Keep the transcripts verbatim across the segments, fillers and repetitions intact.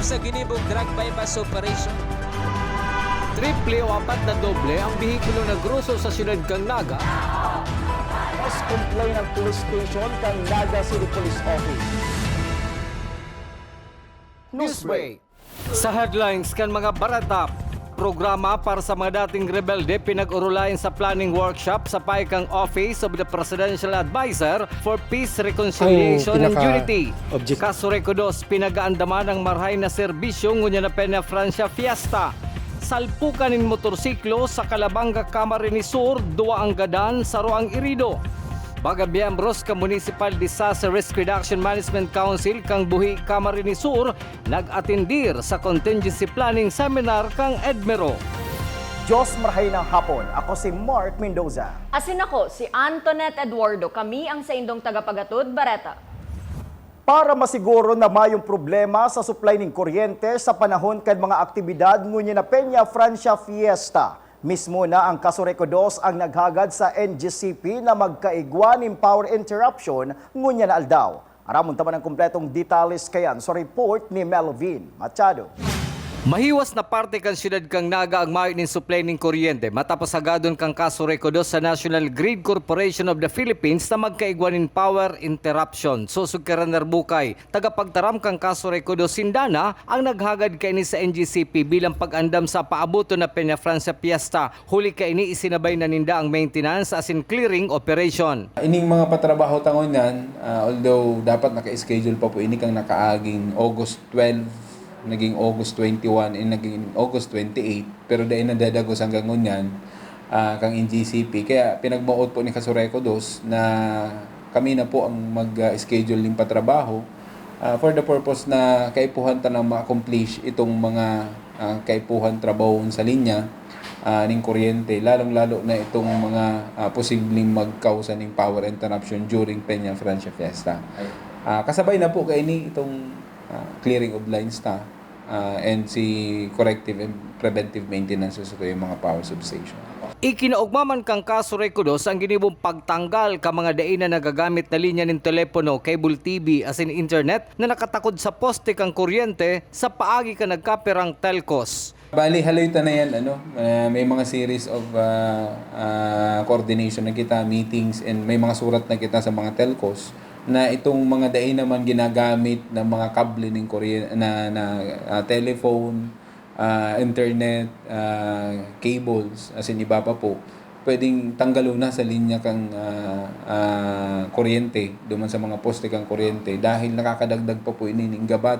Sa ginibong drug buy-bust operation. Triple o apat na doble ang behikulo na groso sa siyudad kan Naga. Mas complain ang police station kan Naga City Police Office. Newsbreak. Sa headlines kan mga bareta, programa para sa mga dating rebelde pinag-orolayan sa planning workshop sa PAYCANG Office of the Presidential Advisor for Peace, Reconciliation and Unity. Kaso Reko dos, pinag-aandaman ang marahay na serbisyo ngunyan na Peña Francia Fiesta. Salpukan nin motorsiklo sa Calabanga, Camarines Sur, duwa ang gadan, saro ang irido. Mga miyembros kan Municipal Disaster Risk Reduction Management Council kan Buhi, Camarines Sur, nag-atendir sa contingency planning seminar kan EDMERO. Diyos marahay na hapon. Ako si Mark Mendoza. Asin ako si Antoinette Eduardo. Kami ang saindong tagapagatod, Bareta. Para masiguro na mayong problema sa supply nin kuryente sa panahon kan mga aktibidad ngunyan na Peña Francia Fiesta, mismo na ang Casureco dos ang naghagad sa N G C P na magkaigwa nin power interruption ngunyan na aldaw. Aramon ta man ang kompletong detalles kaiyan sa report ni Melvin Machado. Mahiwas na parte kan siyudad kan Naga ang mayo nin supply nin kuryente matapos hagadon kan Casureco dos sa National Grid Corporation of the Philippines na magkaigwa nin power interruption. Sosog kay Raner Bukay, tagapagtaram kan Casureco dos, sinda na ang naghagad kaini sa N G C P bilang pag-andam sa paaboton na Peña Francia Fiesta. Huli kaini, isinabay na ninda ang maintenance asin clearing operation. Ining mga patrabaho ta ngunyan, ah, although dapat naka-schedule pa po ini kan nakaaging August twelve, naging August twenty-one, and naging August twenty-eight, pero dai nadadagos hanggang ngunyan, ah, kang N G C P. Kaya pinagmoot po ni Casureco dos na kami na po ang mag-, ah, schedule nin patrabaho, ah, for the purpose na kaipuhan ta na ma-accomplish itong mga, ah, kaipuhan trabahon sa linya, ah, ning kuryente, lalong-lalo na itong mga, ah, posibleng magkausa ning power interruption during Peña Francia Fiesta. Ah, kasabay na po kaini itong, ah, clearing of lines ta, ah, and si corrective and preventive maintenance sa tuyang mga power substation. Ikinaogma man kan Casureco dos ang ginibong pagtanggal kan mga dai na nagagamit na linya nin telepono, cable T V asin internet na nakatakod sa poste kan kuryente sa paagi kan nagkapirang telcos. Bali, haloy ta na yan, ano, ah, may mga series of, ah, ah, coordination na kita, meetings, and may mga surat na kita sa mga telcos na itong mga dai naman ginagamit na mga kable ning kuryen-, na, na, ah, telephone, ah, internet, ah, cables, asin iba pa po, pwedeng tanggalon na sa linya kang, ah, ah, kuryente, duman sa mga poste kang kuryente, dahil nakakadagdag pa po ini ning gabat,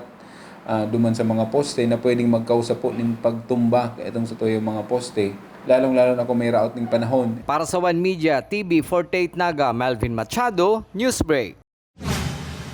ah, duman sa mga poste na pwedeng magkausa po nin pagtumba itong sa tuyang mga poste, lalong-lalo na kung may raot ning panahon. Para sa One Media, T V forty-eight Naga, Melvin Machado, Newsbreak.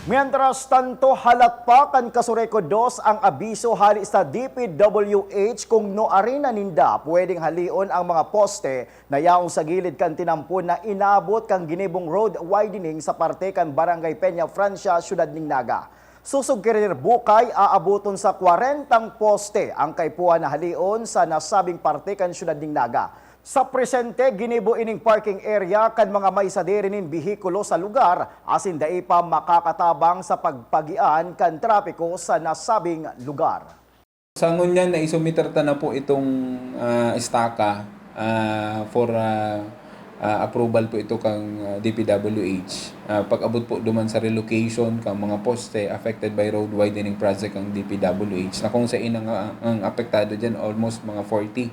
Mientras tanto, halat pa kan Casureco dos ang abiso hale sa D P W H kung nuarin na ninda pwedeng haleon ang mga poste na yaon sa gilid kan tinampon na inabot kan ginibong road widening sa parte kan Barangay Peña Francia, Siyudad nin Naga. Sosog ki Riner Bukay, aaboton sa kwarentang poste ang kaipuhan na haleon sa nasabing parte kan Siyudad nin Naga. Sa presente, ginibo ining parking area kan mga may sadiri nin behikulo sa lugar asin dai pa makakatabang sa pagpagian kan trapiko sa nasabing lugar. Sa ngunyan, naisumiter ta na po itong, ah, estaka, ah, for, ah, ah, approval po ito kang, ah, D P W H. Ah, pag-abot po duman sa relocation kang mga poste affected by road widening project ang D P W H, na kung sa inang, ah, ang apektado dyan, almost mga forty,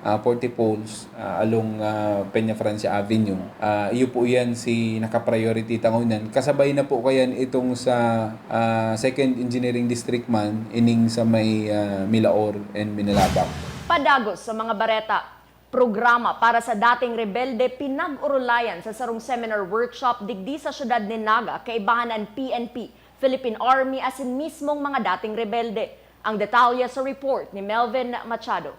ah, forty poles, ah, along, ah, Peña Francia Avenue. Ah, iyo po yan si naka-priority ta ngunyan. Kasabay na po kayan itong sa, ah, Second Engineering District man, ining sa may, ah, Milaor and Minalabac. Padagos sa mga bareta. Programa para sa dating rebelde pinag-orolayan sa sarong seminar workshop digdi sa siyudad nin Naga, kaibahan an P N P, Philippine Army asin mismong mga dating rebelde. Ang detalye sa report ni Melvin Machado.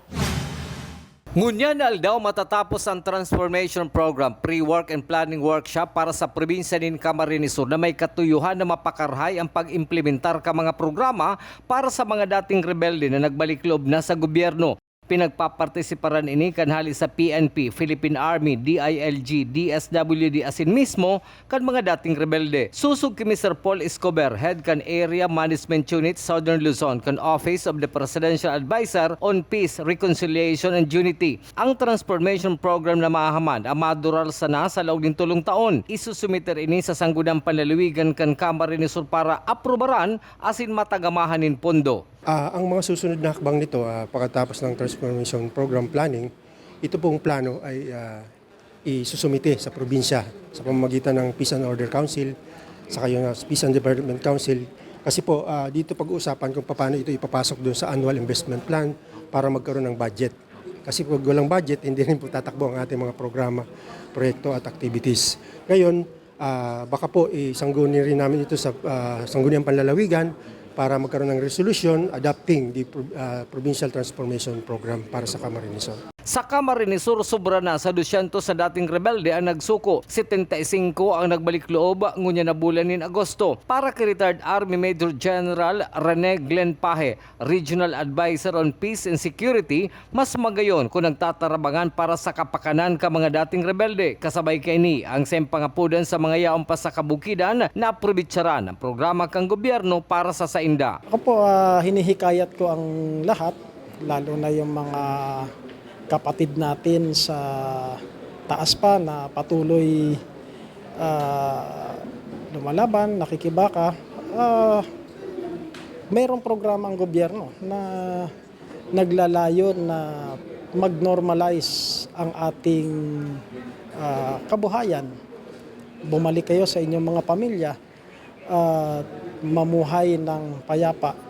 Ngunyan na aldaw matatapos ang Transformation Program Pre-Work and Planning Workshop para sa probinsya nin Camarines Sur na may katuyohan na mapakarahay ang pag-implementar kan mga programa para sa mga dating rebelde na nagbalik loob na sa gobyerno. Pinagpapartisiparan ini kan hali sa P N P, Philippine Army, D I L G, D S W D asin mismo kan mga dating rebelde. Sosog ki Mister Paul Escobar, head kan Area Management Unit Southern Luzon kan Office of the Presidential Advisor on Peace, Reconciliation and Unity, ang transformation program na maahaman ang madural sana sa laog nin tolong taon. Isusumiter ini sa Sangguniang Panlalawigan kan Camarines Sur para aprubaran asin matagamahan nin pondo. Ah, ang mga susunod na hakbang nito, ah, pagkatapos ng transformation program planning, ito pong plano ay, ah, isusumite sa probinsya sa pamamagitan ng Peace and Order Council, saka yung, ah, Peace and Development Council. Kasi po, ah, dito pag-uusapan kung paano ito ipapasok doon sa annual investment plan para magkaroon ng budget. Kasi pag walang budget, hindi rin po tatakbo ang ating mga programa, proyekto at activities. Ngayon, ah, baka po isangguni rin namin ito sa, ah, Sangguniang Panlalawigan para magkaroon ng resolusyon adopting the pro-, ah, Provincial Transformation Program para sa Camarines Sur. Sa Camarines Sur, sobra na sa dosyentos na dating rebelde ang nagsuko. Setenta y singko ang nagbalik loob ngunyan na bulan nin Agosto. Para kay Retired Army Major General Rene Glenn Paje, Regional Advisor on Peace and Security, mas magayon kun nagtatarabangan para sa kapakanan kan mga dating rebelde. Kasabay kaini, ang saiyang pangapodan sa mga yaon pa sa kabukidan na aprobetsaran ang programa kan gobyerno para sa sainda. Ako po, ah, hinihikayat ko ang lahat, lalo na yung mga kapatid natin sa taas pa na patuloy, ah, lumalaban, nakikibaka. Ah, mayroong programa ang gobyerno na naglalayon na mag-normalize ang ating, ah, kabuhayan. Bumalik kayo sa inyong mga pamilya at mamuhay ng payapa.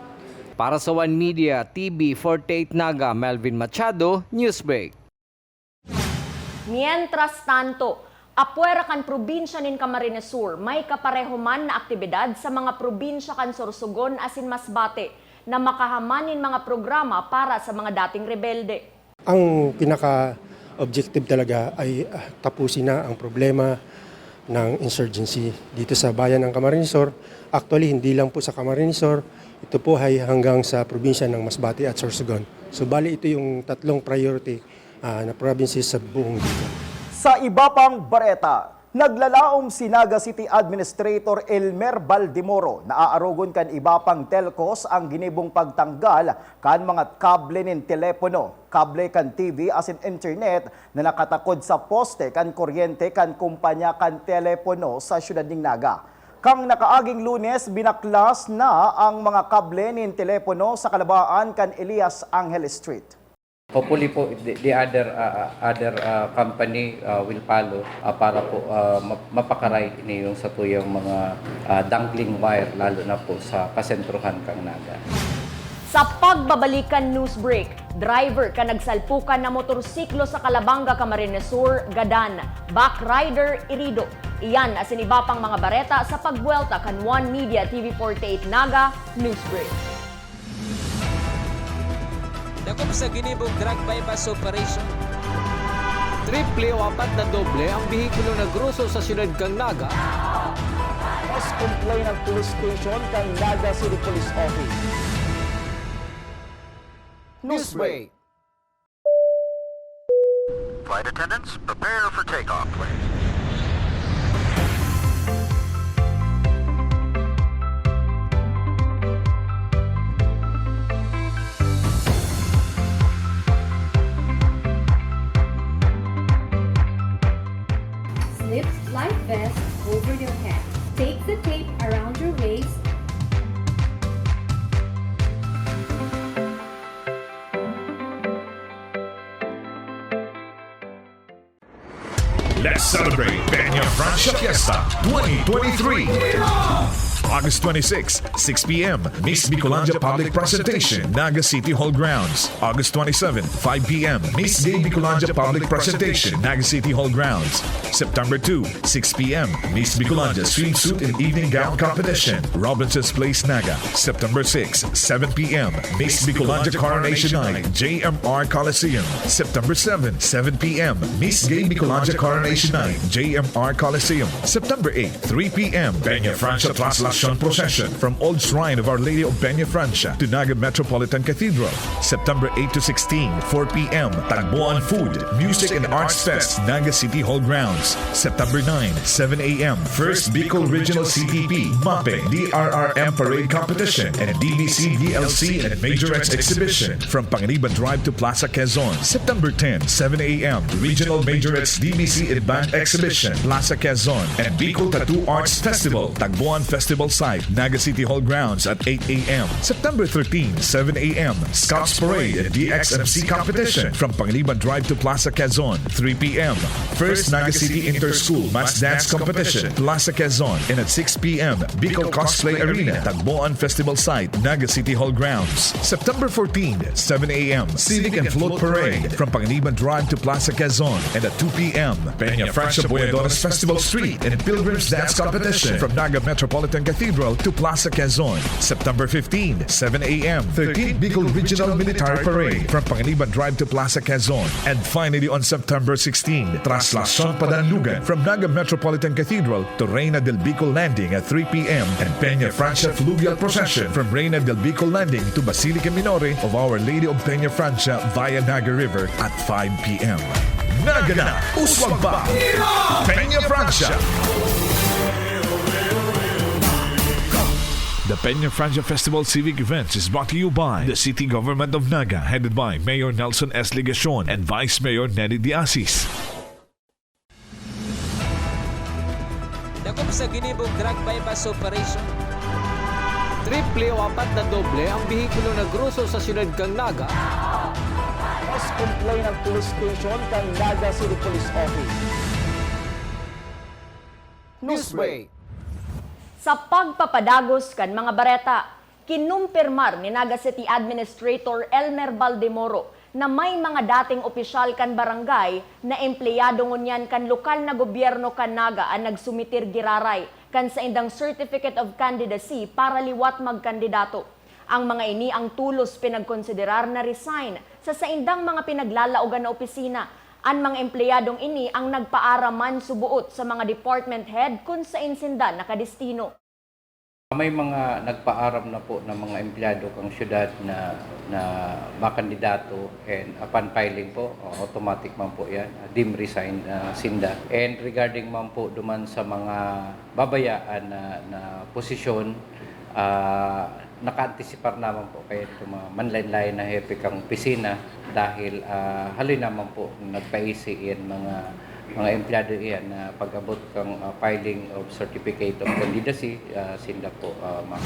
Para sa One Media, T V forty-eight Naga, Melvin Machado, Newsbreak. Mientras tanto, apwera kan probinsya nin Camarines Sur, may kapareho man na aktibidad sa mga probinsya kan Sorsogon asin Masbate na makahaman nin mga programa para sa mga dating rebelde. Ang pinaka-objective talaga ay, ah, tapusin na ang problema ng insurgency dito sa bayan ng Camarines Sur. Actually, hindi lang po sa Camarines Sur, ito po ay hanggang sa probinsya ng Masbate at Sorsogon. So, bali ito yung tatlong priority, ah, na provinces sa buong region. Sa iba pang bareta, naglalaom si Naga City Administrator Elmer Baldemoro na aarogon kan iba pang telcos ang ginibong pagtanggal kan mga kable nin telepono, kable kan T V asin internet na nakatakod sa poste kan kuryente kan kumpanya kan telepono sa siyudad nin Naga. Kan nakaaging Lunes, binaklas na ang mga kable nin telepono sa kalabaan kan Elias Angel Street. Hopefully po, the, the other, ah, ah, other, ah, company, ah, will follow, ah, para po, ah, ma-, mapakaray ini yung satuyang mga, ah, dangling wire, lalo na po sa kasentruhan kan Naga. Sa pagbabalik kan news break, driver kan nagsalpukan na motorsiklo sa Calabanga, Camarines Sur, gadan, backrider, irido. Iyan asin iba pang mga bareta sa pagbuwelta kan One Media T V forty-eight Naga News Break. Dakop sa ginibong drug buy-bust operation. Triple o apat na doble ang behikulo na groso sa siyudad kan Naga. Mas complain ang police station kan Naga City Police Office. Newsbreak. Flight attendants, prepare for takeoff, please. Slip life vest over your head. Take the tape around your waist. Let's celebrate Peña Francia Fiesta twenty twenty-three. August twenty-six, six p.m., Miss Bicolandia Public Presentation, Naga City Hall Grounds. August twenty-seven, five p.m., Miss Gay Bicolandia Public Presentation, Naga City Hall Grounds. September two, six p.m., Miss Bicolandia Swimsuit and Evening Gown Competition, Robinson's Place, Naga. September six, seven p.m., Miss Bicolandia Coronation Night, J M R Coliseum. September seven, seven p.m., Miss Gay Bicolandia Coronation Night, J M R Coliseum. September eight, three p.m., Peña Francia Atlas Las Procession from Old Shrine of Our Lady of Peña Francia to Naga Metropolitan Cathedral, September eight to sixteen, four p m. Tagboan Food, Music and Arts Fest, Naga City Hall grounds, September nine, seven a m. First Bicol Regional C T P, Mapping, D R R M Parade Competition, and D B C, D L C, and Majorettes Exhibition from Panganiban Drive to Plaza Quezon, September ten, seven a m. Regional Majorettes D B C and Band Exhibition, Plaza Quezon, and Bicol Tattoo Arts Festival, Tagboan Festival Site, Naga City Hall grounds at eight a m. September thirteen, seven a m. Scouts Parade and D X M C Competition from Panganiban Drive to Plaza Quezon, three p m. First Naga City Inter-School Mass Dance Competition, Plaza Quezon, and at six p m, Bicol Cosplay Arena, Tagboan Festival Site, Naga City Hall grounds. September fourteen, seven a m, Civic and Float Parade from Panganiban Drive to Plaza Quezon, and at two p m, Peña Francia Boyadones Festival Street and Pilgrims Dance Competition from Naga Metropolitan Cathedral to Plaza Quezon. September fifteen, seven a m, thirteenth Bicol Regional Military Parade from Panganiban Drive to Plaza Quezon. And finally, on September sixteen, Traslacion Padanlugan from Naga Metropolitan Cathedral to Reina del Bicol Landing at three p m, and Peña Francia Fluvial Procession from Reina del Bicol Landing to Basilica Minore of Our Lady of Peña Francia via Naga River at five p m. Naga na, uswag pa! Peña Francia! The Peña Francia Festival Civic Events is brought to you by the City Government of Naga, headed by Mayor Nelson S. Legacion and Vice Mayor Nenny Diasis. Dakop sa ginibong drug buy-bust operation. Triple o apat na doble ang behikulo na groso sa siyudad kan Naga. Mas complain ang police station kan Naga City Police Office. Newsbreak. Sa pagpapadagos kan mga bareta, kinumpirmar ni Naga City Administrator Elmer Baldemoro na may mga dating opisyal kan barangay na empleyado ngunyan kan lokal na gobyerno kan Naga an nagsumitir giraray kan saindang Certificate of Candidacy para liwat magkandidato. Ang mga ini ang tolos pinagkonsiderar na resign sa saindang mga pinaglalaogan na opisina. An mga empleyadong ini ang nagpaaram man suboot sa mga department head kun saen sinda nakadestino. May mga nagpaaram na po na mga empleyado kang syudad na na makandidato and upon filing po, automatic man po yan, deem resign uh, sinda. And regarding man po duman sa mga babayaan na, na posisyon, uh, nakaantisipar naman po kaya itong mga manlain-lain na hepe kang opisina dahil uh, haloy naman po nagpaisi yan mga mga empleyado iyan na pag-abot kang uh, filing of certificate of candidacy, uh, sinda po uh, ma-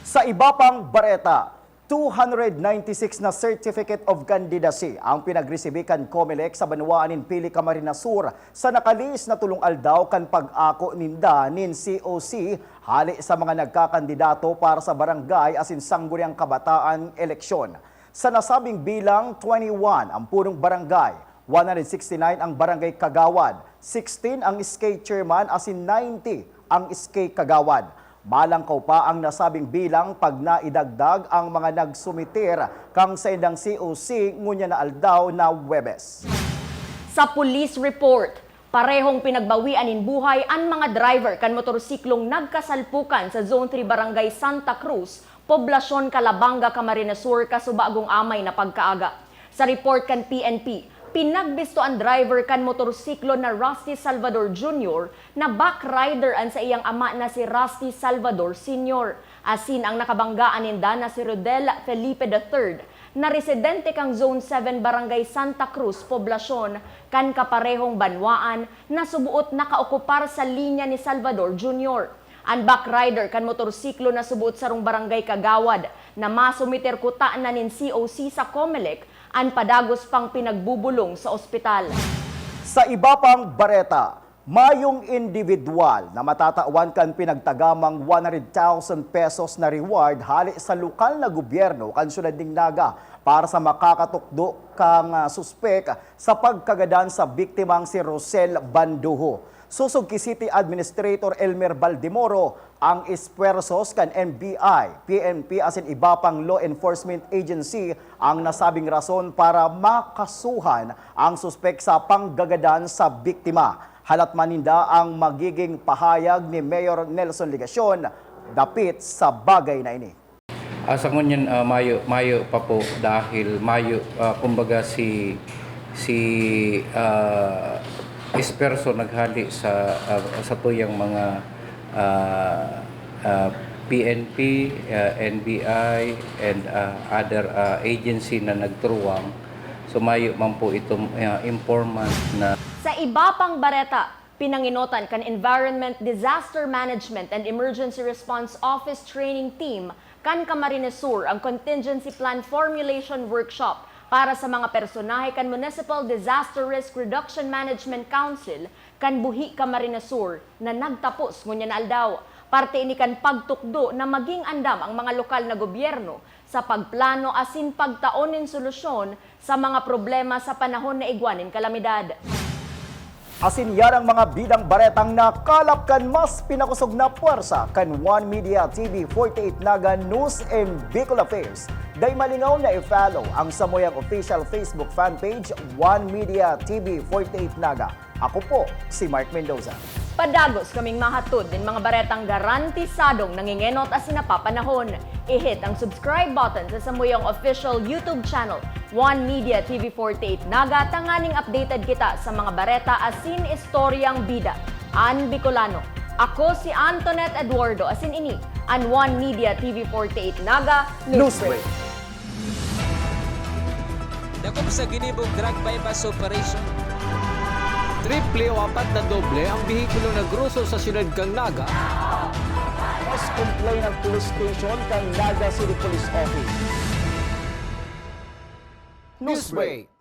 Sa iba pang bareta, two hundred ninety-six na Certificate of Candidacy ang pinagresibi kan Comelec sa banwaan nin Pili, Camarines Sur sa nakalihis na tolong aldaw kan pag-ako ninda nin C O C hale sa mga nagkakandidato para sa barangay asin sangguniang kabataan eleksyon. Sa nasabing bilang, twenty-one ang punong barangay, one hundred sixty-nine ang barangay kagawad, sixteen ang S K chairman asin ninety ang S K kagawad. Malangkaw pa ang nasabing bilang pag naidagdag ang mga nagsumitir kang saindang C O C ngunyan na aldaw na Huwebes. Sa police report, parehong pinagbawian nin buhay an mga driver kan motorsiklong nagkasalpukan sa Zone three Barangay Santa Cruz, Poblasyon Calabanga, Camarines Sur, kasubagong amay na pagkaaga. Sa report kan P N P, pinagbisto an driver kan motorsiklo na Rusty Salvador Junior na backrider an saiyang ama na si Rusty Salvador Senior, asin ang nakabanggaan ninda na si Rodel Felipe the third, na residente kan Zone seven, Barangay Santa Cruz, Poblasyon, kan kaparehong banwaan na suboot nakaokupar sa linya ni Salvador Junior. An backrider kan motorsiklo na suboot sarong barangay kagawad na masumiter kutana nin C O C sa Comelec an padagos pang pinagbubulong sa ospital. Sa iba pang bareta, mayong indibidwal na matatawan kan pinagtagamang one hundred thousand pesos na reward hale sa lokal na gobyerno kan syudad nin Naga para sa makakatukdo kang suspek sa pagkagadan sa biktimang si Rosel Banduho. Sosog ki City Administrator Elmer Baldemoro, ang espuwersos kan N B I, P N P asin iba pang law enforcement agency ang nasabing rason para makasuhan ang suspek sa panggagadan sa biktima. Halat man ninda ang magiging pahayag ni Mayor Nelson Legacion. dapit sa bagay na ini. Ah, sa ngunyan, ah, mayo, mayo pa po dahil mayo, ah, kumbaga si, si, ah, Esperso naghali sa, ah, sa tuyang mga, ah, ah, P N P, ah, N B I, and, ah, other, ah, agency na nagturuwang. So mayo man po itong, ah, informant na Sa iba pang bareta, pinanginotan kan Environment, Disaster Management and Emergency Response Office Training Team kan Camarines Sur ang Contingency Plan Formulation Workshop para sa mga personahe kan Municipal Disaster Risk Reduction Management Council kan Buhi Camarines Sur na nagtapos ngunyan na aldaw. Parte ini kan pagtukdo na maging andam ang mga lokal na gobyerno sa pagplano asin pagtao nin solusyon sa mga problema sa panahon na igwa nin kalamidad. Asin yarang mga bidang baretang nakalap kan mas pinakosog na pwersa kan One Media T V forty-eight Naga News and Bicol Affairs. Dai malingaw na i-follow ang samuyang official Facebook fan page, One Media T V forty-eight Naga. Ako po si Mark Mendoza. Padagos kaming mahatod nin mga baretang garantisadong nangingenot asin napapanahon. I-hit ang subscribe button sa samuyang official YouTube channel, One Media T V forty-eight Naga, tanganing updated kita sa mga bareta asin istoryang bida an Bicolano. Ako si Antoinette Eduardo asin ini an One Media T V forty-eight Naga Newsbreak. Dakop sa ginibong drug buy-bust operation. Triple o apat na doble ang behikulo na groso sa siyudad kan Naga. Mas complain ang police station kan Naga City Police Office. Newsbreak.